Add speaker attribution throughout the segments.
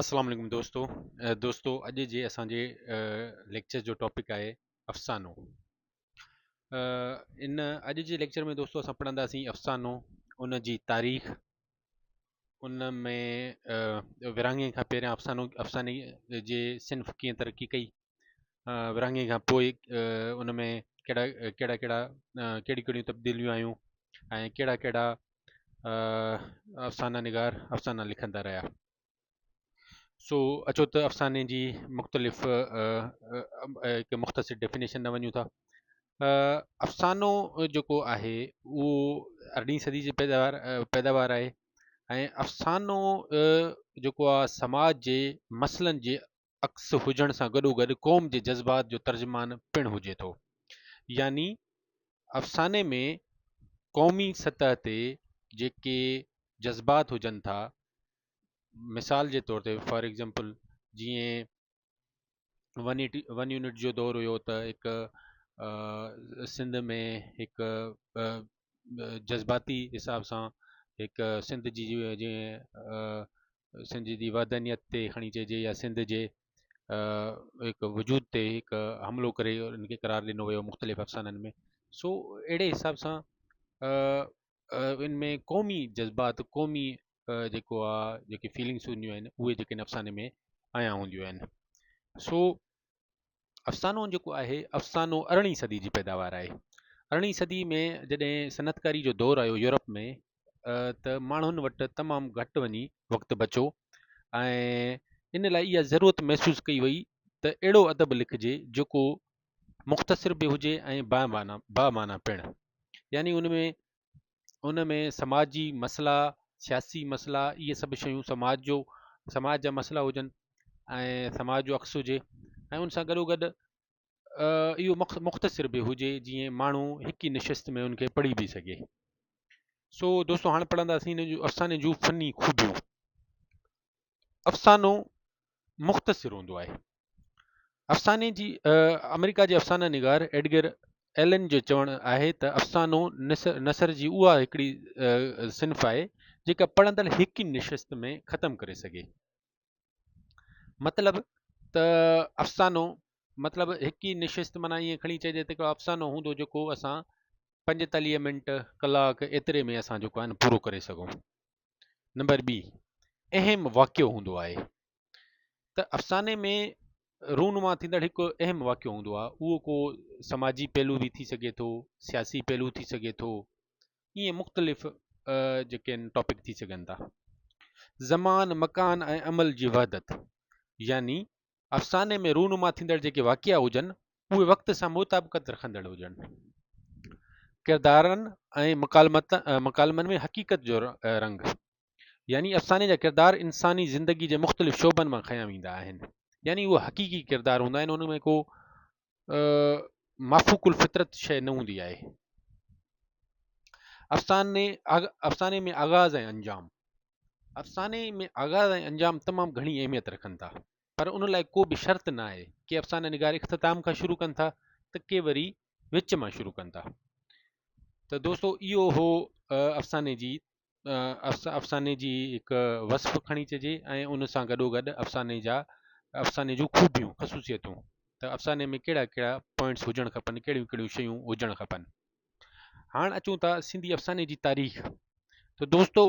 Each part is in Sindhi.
Speaker 1: السلام عليڪم دوستو دوستو اڄ جي اسان جي ليڪچر جو ٽاپڪ آهي افسانو ان اڄ جي ليڪچر ۾ دوستو اسان پڙهنداسين افسانو ان جي تاريخ ان ۾ ورهاڱي کان پهريان افسانو افساني جي صنف ڪيئن ترقي ڪئي ورهاڱي کان پوء ان ۾ ڪهڙا ڪهڙا ڪهڙا ڪهڙيون ڪهڙيون تبديليون آيون ۽ ڪهڙا ڪهڙا افسانه نگار افسانا لکندا رهيا. سو اچو ته افساني جي مختلف هڪ مختصر ڊيفينيشن ڏانهن وڃون ٿا. افسانو جيڪو آهي اهو ارڙهين صدي جي پيداوار پيداوار آهي ۽ افسانو جيڪو آهي سماج جي مسئلن جي عڪس هجڻ سان گڏوگڏ قوم جي جذبات جو ترجمان پڻ هجي ٿو. يعني افساني ۾ قومي سطح تي جيڪي جذبات هجن ٿا، مثال جي طور تي فار ايگزامپل جيئن ون يونٽ جو دور هيو ته هڪ سنڌ ۾ هڪ جذباتي حساب سان هڪ سنڌ جي جيئن سنڌ جي وحدانيت تي کڻي چئجي يا سنڌ جي هڪ وجود تي هڪ حملو ڪري ان کي قرار ڏنو ويو مختلف افسانن ۾ سو اهڙي حساب سان ان ۾ قومي جذبات قومي جيڪو آ جيڪي فيلنگس هونديون آهن اهي جيڪي افساني ۾ آيا هونديون آهن سو افسانو جيڪو آهي افسانو ارڙهين صدي جي پيداوار آهي. ارڙهين صدي ۾ جڏهن صنعتڪاري جو دور آيو يورپ ۾ ته ماڻهن وٽ تمام گهٽ وڃي وقت بچو ۽ ان لاء اها ضرورت محسوس ڪئي وئي ته اهڙو ادب لکجي جيڪو مختصر به هجي ۽ با معنيٰ پڻ يعني ان ۾ ان ۾ سماجي مسئلا سياسي مسئلا اهي سڀ شيون سماج جو سماج جا مسئلا هجن ۽ سماج جو عڪس هجي ۽ ان سان گڏو گڏ اهو مختصر به هجي جيئن ماڻهو هڪ ئي نشست ۾ ان کي پڙهي به سگهي سو دوستو هاڻي پڙهنداسين ان جون افساني جون فني خوبيون افسانو مختصر هوندو آهي افساني جي آمريڪا جي افسانه نگار ايڊگر ايلن جو چوڻ آهي ته افسانو نثر جي اها هڪڙي صنف آهي جيڪا پڙهندڙ هڪ ئي نشست ۾ ختم ڪري سگهي. مطلب ته افسانو مطلب هڪ ئي نشست معنيٰ ائين کڻي چئجي ته هڪڙو افسانو هوندو جيڪو اسان 45 منٽ ڪلاڪ ايتري ۾ اسان جيڪو آهي پورو ڪري سگهون. نمبر ٻي اهم واقعو هوندو آهي ته افساني ۾ رونما ٿيندڙ هڪ اهم واقعو هوندو آهي اهو ڪو سماجي پهلو به ٿي سگهي ٿو سياسي پهلو ٿي سگهي ٿو ائين مختلف جيڪي آهن ٽاپڪ ٿي سگهن ٿا زمان مڪان ۽ عمل جي وحدت يعني افساني ۾ رونما ٿيندڙ جيڪي واقعا هجن، اهي وقت سان مطابقت رکندڙ هجن. ڪردارن ۽ مڪالمن ۾ حقيقت جو رنگ يعني افساني جا ڪردار انساني زندگي جي مختلف شعبن مان کنيا ويندا آهن. يعني اهي حقيقي ڪردار هوندا آهن، انهن ۾ ڪو مافوق الفطرت شيء نه هوندي آهي. افساني ۾ آغاز ۽ انجام افساني ۾ آغاز ۽ انجام تمام گهڻي اهميت رکن ٿا، پر ان لاء ڪو به شرط نه آهي. ڪي افسانه نگار اختتام کان شروع ڪن ٿا ته ڪي وري وچ مان شروع ڪن ٿا. ته دوستو اهو هو افساني جي افساني جي هڪ وصف کڻي چئجي ۽ ان سان گڏوگڏ افساني جا افساني جون خوبيون خصوصيتون ته افساني ۾ ڪهڙا ڪهڙا پوائنٽس هجڻ کپن ڪهڙيون ڪهڙيون شيون هجڻ کپن. هاڻ اچون ٿا سنڌي افساني جي تاريخ ته دوستو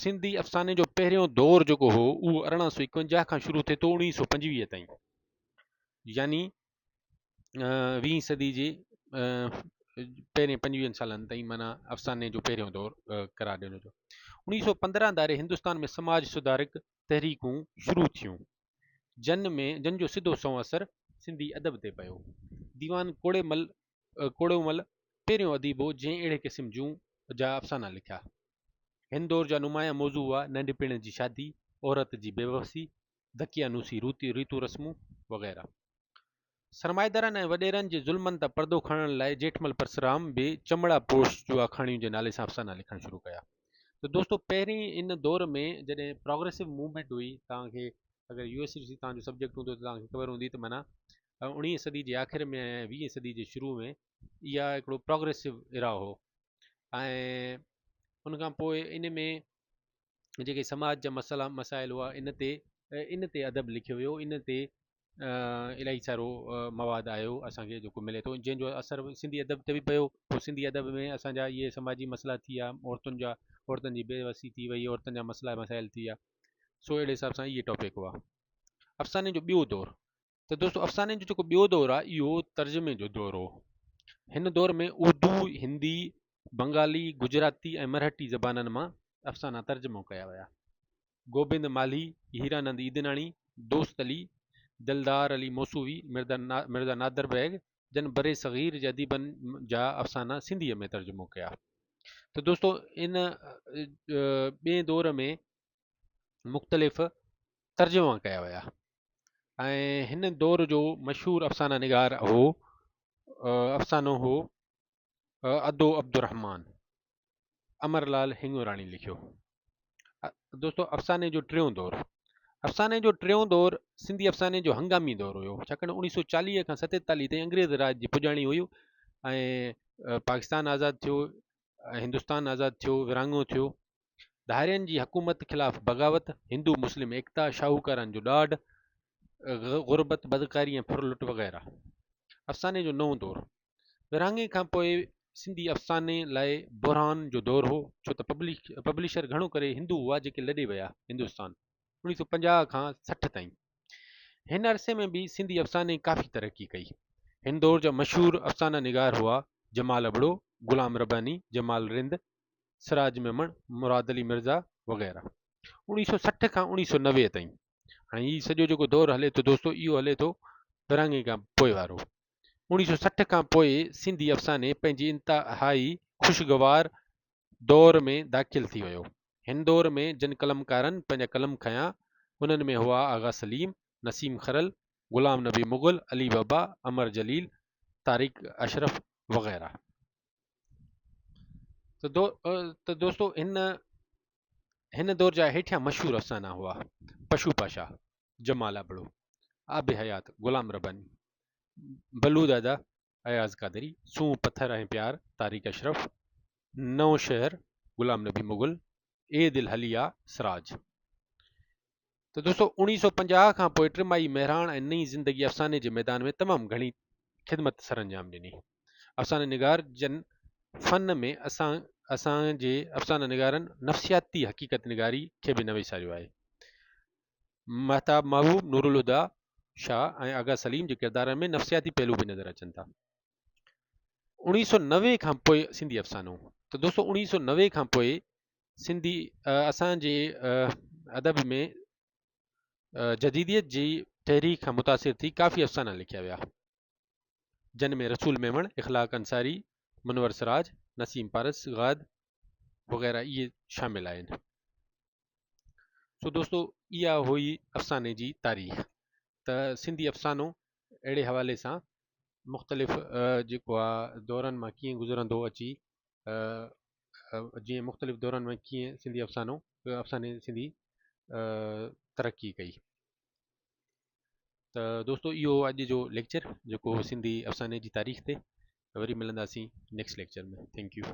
Speaker 1: سنڌي افساني جو پهريون دور جيڪو هو اهو 1851 کان شروع ٿئي ٿو 1925 تائين يعني ويهين صدي جي پهرين 25 سالن تائين معنيٰ افساني جو پهريون دور قرار ڏنو ويو. 1915 ڌاري هندستان ۾ سماج سڌارڪ تحريڪون شروع ٿيون جن ۾ جن جو سڌو سنئون اثر سنڌي ادب تي پيو. ديوان ڪوڙيمل ڪوڙومل پهريون اديب هو جنهن اهڙي قسم جون جا افسانا لکيا. هن دور جا نمايان موضوع هئا ننڍپڻ جي شادي، عورت جي بيوسي، دقيانوسي ريتون رسمون وغيره. سرمائيدارن ۽ وڏيرن جي ظلمن تان پردو کڻڻ لاء جيٺمل پرسرام به چمڙا پوش جون آکاڻيون جي نالي سان افسانا لکڻ شروع ڪيا. ته دوستو پهرين ان دور ۾ جڏهن پراگريسو موومينٽ هئي توهان کي اگر يو ايس سي توهان جو سبجيڪٽ هوندو ته توهان کي خبر هوندي ته معنيٰ اڻويهين صدي جي آخر ۾ ۽ ويهين صدي جي شروع ۾ اها هڪڙو پروگريسو ايرا هو ۽ ان کان پوء ان ۾ جيڪي سماج جا مسئلا مسائل هئا ان تي ان تي ادب لکيو ويو ان تي الاهي سارو مواد آيو اسان کي جيڪو ملي ٿو جنهن جو اثر سنڌي ادب تي به پيو پوء سنڌي ادب ۾ اسان جا اهي سماجي مسئلا ٿي ويا عورتن جا عورتن جي بي وسي ٿي وئي عورتن جا مسئلا مسائل ٿي ويا سو اهڙي حساب سان اهي ٽاپڪ هئا افساني جو ٻيو دور ته دوستو افساني جو جيڪو ٻيو دور آهي اهو ترجمي جو دور هو هن دور ۾ اردو هندي بنگالي گجراتي ۽ مرهٽي زبانن مان افسانا ترجمو ڪيا ويا گوبند مالهي، هيرانند عيدناڻي، دوست علي، دلدار علي موسوي، مرزا نادر بيگ جن برصغير جي اديبن جا افسانا سنڌيء ۾ ترجمو ڪيا. ته دوستو ان ٻئين دور ۾ مختلف ترجما ڪيا ويا ۽ هن دور جو مشهور افسانه نگار هو افسانو هو ادو عبدالرحمان امر لال هڱوراڻي لکيو. دوستو افساني جو ٽيون دور افساني جو ٽيون دور سنڌي افساني جو هنگامي دور هيو ڇاڪاڻ 1940 کان 47 تائين انگريز راڄ جي پڄاڻي هئي ۽ پاڪستان آزاد ٿيو هندستان آزاد ٿيو ورهاڱو ٿيو ڌارين جي حڪومت خلاف بغاوت هندو مسلم ايڪتا شاهوڪارن جو ڏاڍ غربت بدڪاري ۽ ڦرلٽ وغيره افساني جو نئون دور ورهاڱي کان پوء سنڌي افساني لاء بحران جو دور هو، ڇو ته پبلشر گهڻو ڪري هندو هئا جيڪي لڏي ويا هندستان 1950 کان 60 تائين. هن عرصي ۾ به سنڌي افساني ڪافي ترقي ڪئي. هن دور جا مشهور افسانه نگار هئا جمال ابڙو، غلام رباني، جمال رند، سراج ميمڻ، مراد علي مرزا وغيره. 1960 کان 1990 تائين هاڻي هي سڄو جيڪو دور هلي ٿو دوستو اهو هلي ٿو ورهاڱي کان پوء وارو. 1960 کان پوء سنڌي افساني پنهنجي انتهائي خوشگوار دور ۾ داخل ٿي ويو. هن دور ۾ جن قلمڪارن پنهنجا قلم کنيا، انهن ۾ هئا آغا سليم، نسيم کرل، غلام نبي مغل، علي بابا، امر جليل، طارق اشرف وغيره. ته دوستو هن هن دور جا هيٺيان مشهور افسانا هئا، پشو پاشا، جمال ابڙو، آب حيات، غلام رباني، بلو دادا، اياز قادري، سونهن پٿر ۽ پيار، طارق اشرف، نئون شهر، غلام نبي مغل، اي دل هلي آ، سراج. ته دوستو 1950 کان پوء ٽماهي مهراڻ ۽ نئين زندگي افساني جي ميدان ۾ تمام گهڻي خدمت سرانجام ڏني. افسانه نگار جن فن ۾ اسان اسان جي افسانه نگارن نفسياتي حقيقت نگاري کي به نه وساريو آهي. مهتاب محبوب، نورالهديٰ شاهه ۽ آغا سليم جي ڪردارن ۾ نفسياتي پهلو به نظر اچن ٿا. 1990 کان پوء سنڌي افسانو ته دوستو 1990 کان پوء سنڌي اسان جي ادب ۾ جديديت جي تحريڪ کان متاثر ٿي ڪافي افسانا لکيا ويا جن ۾ رسول ميمڻ، اخلاق انصاري، منور سراج، نسيم پارس غاد وغيره اهي شامل آهن. سو دوستو اها هئي افساني جي تاريخ ته سنڌي افسانو اهڙي حوالي سان مختلف جيڪو آ دورن مان ڪيئن گذرندو اچي جيئن مختلف دورن ۾ ڪيئن سنڌي افسانو افساني سنڌي ترقي ڪئي ته دوستو اهو اڄ جو ليڪچر جيڪو سنڌي افساني جي تاريخ تي وري ملنداسين نيڪسٽ ليڪچر ۾ thank you.